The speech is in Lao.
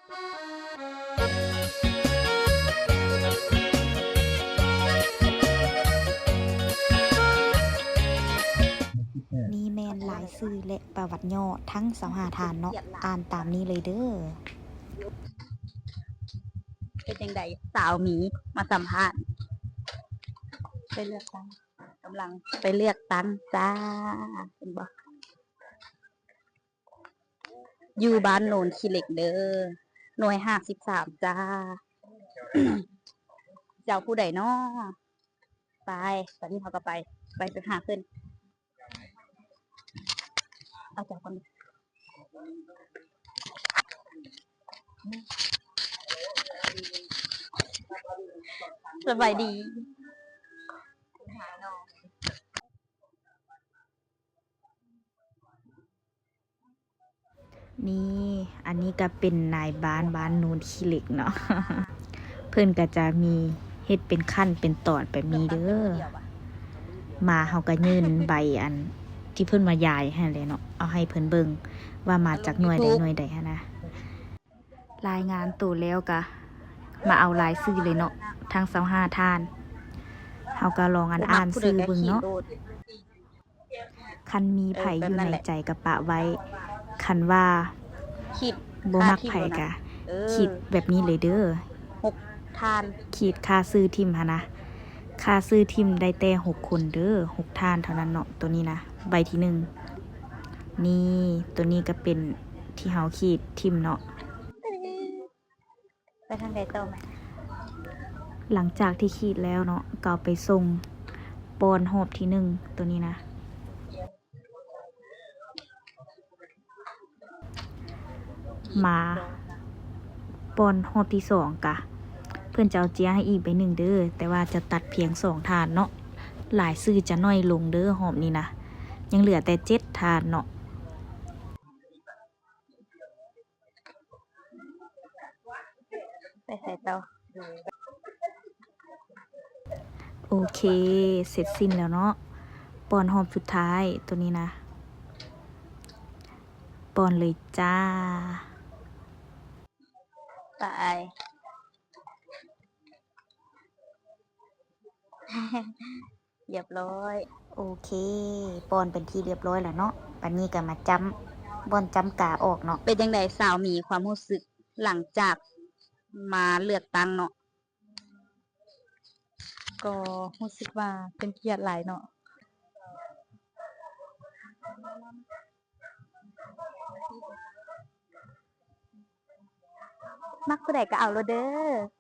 ນີ້ແມ່ນລາຍຊື່ ແລະ ປະຫວັດຫຍໍ້ທັງຊາວຫ້າທ່ານເນາະ, ອ່ານຕາມນີ້ເລີຍເດີ້. ເປັນຈັ່ງໃດ ສາວໝີມາສຳພາດ? ໄປເລືອກຕັ້ງ ກຳລັງໄປເລືອກຕັ້ງຈ້າ ເຫັນບໍ່? ຢູ່ບ້ານໂນນຂີ້ເຫຼັກເດີ້ ໜ່ວຍຫ້າສິບສາມຈ້າ. ເຈົ້າຜູ້ໃດນໍ? ໄປ ຕອນນີ້ເຮົາກໍໄປ ໄປ ໄປຫາເພິ່ນ. ເອົາເຈົ້າກ່ອນ ສະບາຍດີ. ນີ້ ອັນນີ້ກໍເປັນນາຍບ້ານບ້ານໂນນຂີ້ເຫຼັກເນາະ ເພິ່ນກໍຈະມີເຮັດເປັນຂັ້ນເປັນຕອນແບບນີ້ເດີ້. ມາເຮົາກໍຍື່ນໃບອັນທີ່ເພິ່ນວ່າຢາຍຫັ້ນແຫຼະເນາະ, ເອົາໃຫ້ເພິ່ນເບິ່ງວ່າມາຈາກໜ່ວຍໃດໜ່ວຍໃດຫັ້ນນະ. ລາຍງານໂຕແລ້ວກໍມາເອົາລາຍຊື່ເລີຍເນາະ ທັງຊາວຫ້າທ່ານ. ເຮົາກໍລອງອັນອ່ານຊື່ເບິ່ງເນາະ. ຄັນມີໃຜຢູ່ໃນໃຈກະປະໄວ້, ຄັນວ່າບໍ່ມັກໃຜກະຂີດແບບນີ້ເລີຍເດີ້. ຂີດຄ່າຊື່ຖິ້ມຫັ້ນນະ, ຄ່າຊື່ຖິ້ມໄດ້ແຕ່ຫົກຄົນເດີ້ ຫົກທ່ານເທົ່ານັ້ນເນາະ. ໂຕນີ້ນະ ໃບທີໜຶ່ງ ນີ້ ໂຕນີ້ກະເປັນທີ່ເຮົາຂີດຖິ້ມເນາະ. ໄປທາງໃດຕໍ່? ຫຼັງຈາກທີ່ຂີດແລ້ວເນາະ ກໍເອົາໄປສົ່ງປ້ອນຮອບທີໜຶ່ງ ໂຕນີ້ນະ. ມາປ້ອນຮອບທີສອງກະ ເພິ່ນຈະເອົາເຈ້ຍໃຫ້ອີກໃບໜຶ່ງເດີ້, ແຕ່ວ່າຈະຕັດພຽງສອງທ່ານເນາະ, ລາຍຊື່ຈະໜ້ອຍລົງເດີ້ຮອບນີ້ນະ, ຍັງເຫຼືອແຕ່ເຈັດທ່ານເນາະ. ໄປໃສຕໍ່? ໂອເຄ ເສັດສິ້ນແລ້ວເນາະ, ປ້ອນຮອບສຸດທ້າຍ ໂຕນີ້ນະ, ປ້ອນເລີຍຈ້າ. ໄປ. ຮຽບຮ້ອຍ. ໂອເຄ ປ້ອນເປັນທີ່ຮຽບຮ້ອຍແລ້ວເນາະ, ບາດນີ້ກໍມາຈ້ຳ ບ່ອນຈ້ຳກາອອກເນາະ. ເປັນຈັ່ງໃດສາວໝີ ຄວາມຮູ້ສຶກຫຼັງຈາກມາເລືອກຕັ້ງເນາະ? ກໍຮູ້ສຶກວ່າເປັນກຽດຫຼາຍເນາະ. ມັກຜູ້ໃດກໍເອົາໂລດເດີ້.